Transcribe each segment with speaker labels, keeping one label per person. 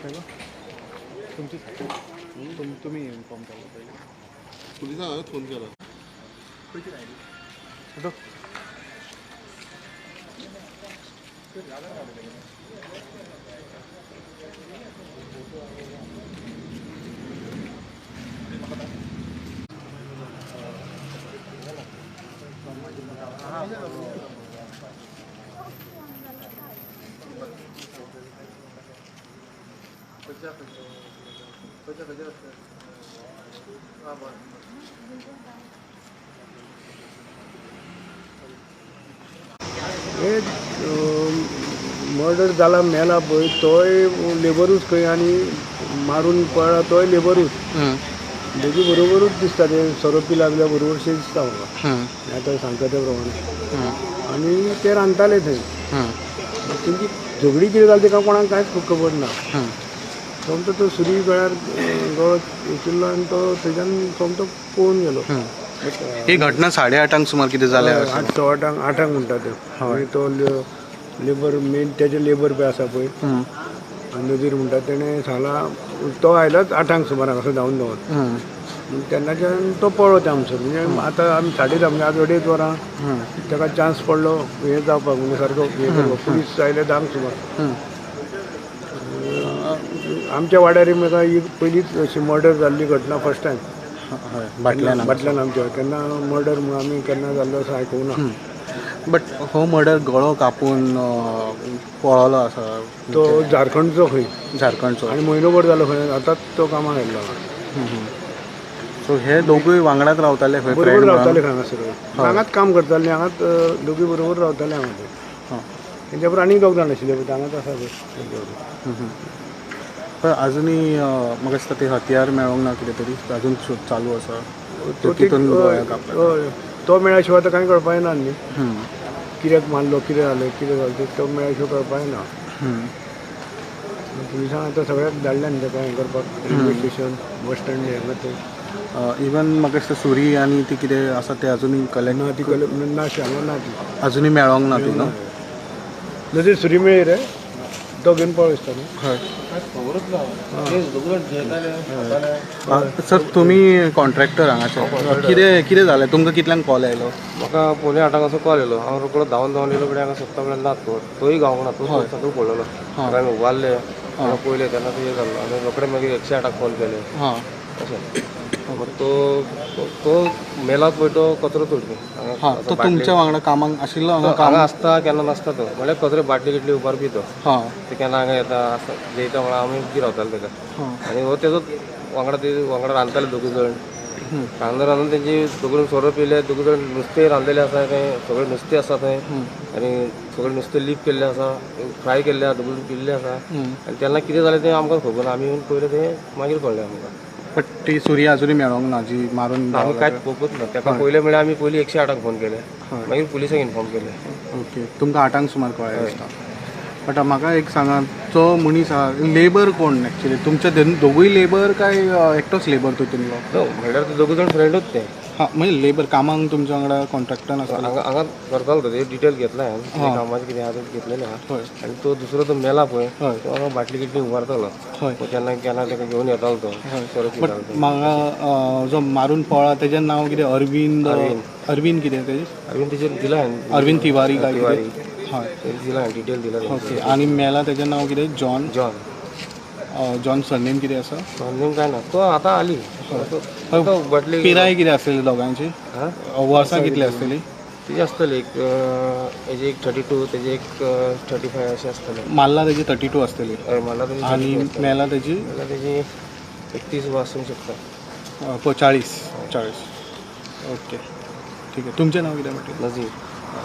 Speaker 1: तुमची तुम्ही इन्फॉर्म केला पहिले
Speaker 2: पुलिसांक हांवें फोन केला.
Speaker 3: हे मर्डर जाला मेला पळय तोय लेबरूच खंय आनी मारून पळ्ळा तोय लेबरूच. दोगी बरोबरूच दिसता ते सोरो पी लागल्या बरोबर शें दिसता म्हाका आतां सांगता त्या प्रमाणे. आनी ते रांदताले थंय. तेंची झगडी कितें जाली तेका कोणाक कांयच खबर ना. सोमतो तो सुरी गळ्यार गळो उचिल्लो आनी तो थंयच्यान सोमतो पळून गेलो.
Speaker 1: ही घटना 8:30 सुमार कितें जालें?
Speaker 3: 8, 8:15 8 म्हणटा ते. मागीर तो लेबर मेन तेजे लेबर पळय आसा पळय नजीर म्हणटा तेणें सांगलां तो आयलोच 8 सुमाराक असो धांवन धांवन तेन्नाच्यान तो पळ्ळो त्या आमचो. म्हणजे आतां आमी 10:30 म्हणजे आज 2.5 वरां ताका चान्स पडलो हें जावपाक म्हणजे सारको हें करपाक. पुलीस आयले 10 सुमार. आमच्या वाड्यार म्हाका ही पयलीच अशी मर्डर जाल्ली घटना फर्स्ट टायम. बाटल्यान आमच्या केन्ना मर्डर म्हणून आमी केन्ना जाल्लो असो आयकूंक ना.
Speaker 1: बट हो मर्डर गळो कापून पळोलो आसा
Speaker 3: तो झारखंडचो खंय.
Speaker 1: झारखंडचो
Speaker 3: आनी म्हयनोभर जालो खंय आतांच तो कामाक आयल्लो.
Speaker 1: सो हे दोगूय वांगडाच रावताले?
Speaker 3: बरोबर रावताले खंय हांगासर हांगाच काम करताले. हांगाच दोगूय बरोबर रावताले हांगा. तेंच्या बरोबर आनीक दोग जाण आशिल्ले पळय हांगाच आसा पळय तेंच्या बरोबर.
Speaker 1: पण अजूनही म्हाका दिसता ते हत्यार मेळोंक ना कितें तरी अजून शोध चालू आसा.
Speaker 3: तो मेळ्ळ्या शिवाय आतां कांय कळपाक ना न्ही. कित्याक मारलो कितें जालें कितें जालें तो मेळ्ळ्या शिवाय कळपाक ना. पुलिसांक आतां सगळ्याक धाडल्या न्ही ताका हें करपाक रेल्वे स्टेशन बस स्टँड हांगा थंय.
Speaker 1: इवन म्हाका दिसता सुरी आनी ती कितें आसा ते अजूनही कलेक्ट
Speaker 3: ना ती कलेक्ट ना हांगा ना ती
Speaker 1: अजूनही मेळोंक ना ती. न्हू
Speaker 3: नजीर सुरी मेळ्ळी रे तो घेवन पळो दिसता न्ही.
Speaker 1: सर तुमी कॉन्ट्रॅक्टर हांगाचे कितें कितें जालें तुमकां कितल्यांक कॉल आयलो?
Speaker 4: म्हाका 7:45 असो कॉल येयलो. हांव रोकडो धांवन धांवन येयलो कडेन हांगा सोदता म्हळ्यार ना तो तोय गावंक ना तो सगळो पडलेलो. आमी उबारले पयले तेन्ना तो हे जाल्लो आनी रोकडे मागीर 108 कॉल केले अशें. तो तो मेला पळय तो कचरो तोडपी.
Speaker 1: तो तुमच्या वांगडा कामाक आशिल्लो?
Speaker 4: हांगा आसता केन्ना नासता तो म्हळ्यार कचरो बाटली किटली उबारपी तो. ते केन्ना हांगा येता जेयता म्हळ्यार आमी उगी रावताले तेका. आनी हो तेजो वांगडा ते वांगडा रांदताले दोगूय जाण. रांदून रांदून तेंची दोगूय सोरो पिले दोगूय जाण नुस्तें रांदलेलें आसा थंय सगळें नुस्तें आसा थंय आनी सगळें नुस्तें लीप केल्लें आसा फ्राय केल्लें आसा दोगूय पिल्लें आसा. आनी तेन्ना कितें जालें तें आमकां खबर ना. आमी येवन पयलें तें मागीर कळ्ळें आमकां.
Speaker 1: बट ती सुरी अजूनही मेळोंक ना जी मारून?
Speaker 4: आमी कांयच पळोवपूच ना तेका. पयलें म्हळ्यार आमी पयलीं 108 फोन केले मागीर पुलिसांक इन्फॉर्म केलें.
Speaker 1: ओके तुमकां 8 सुमार कळ्ळें दिसता. बट म्हाका एक सांगा जो मनीस आसा लेबर कोण एक्चुअली तुमचे दोगूय लेबर काय एकटोच लेबर तितूंतलो?
Speaker 4: म्हणल्यार ते दोगूय जाण फ्रेंडूच ते.
Speaker 1: हां म्हणजे लेबर कामाक तुमच्या वांगडा कॉन्ट्रॅक्टरान आसता?
Speaker 4: हांगा करतालो तो डिटेल घेतला हांवें कामाचें कितें आहा तें घेतलेलें आहा. आनी तो दुसरो तो मेला पळय तो हांगा बाटली किटली उबारतालो केन्ना केन्ना ताका घेवन येतालो तो.
Speaker 1: बट म्हाका जो मारून पळ्ळा तेजें नांव कितें? अरविंद. अरविंद कितें तेजें?
Speaker 4: अरविंद तेजेर दिला हांवें.
Speaker 1: अरविंद तिवारी काय कितें? हय
Speaker 4: दिला डिटेल दिला.
Speaker 1: ओके आनी मेला तेजें नांव कितें? जॉन.
Speaker 4: जॉन.
Speaker 1: जॉन सरनेम कितें आसा?
Speaker 4: सरनेम कांय ना तो आतां आली. बाटली
Speaker 1: पिराय कितें आसतली दोगांची? वर्सां कितली आसतली?
Speaker 4: तेजी आसतली एक हेजी एक 32 तेजी एक 35 अशें आसतलें.
Speaker 1: मारला तेजी 32 आसतली.
Speaker 4: हय मारला तेजी.
Speaker 1: आनी मेला तेजी?
Speaker 4: मेला तेजी 31 आसूंक शकता.
Speaker 1: 40 40. ओके ठीक आहे. तुमचें नांव कितें म्हटलें?
Speaker 4: नजीर.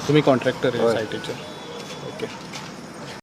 Speaker 1: तुमी कॉन्ट्रॅक्टर सायटीचे? ओके.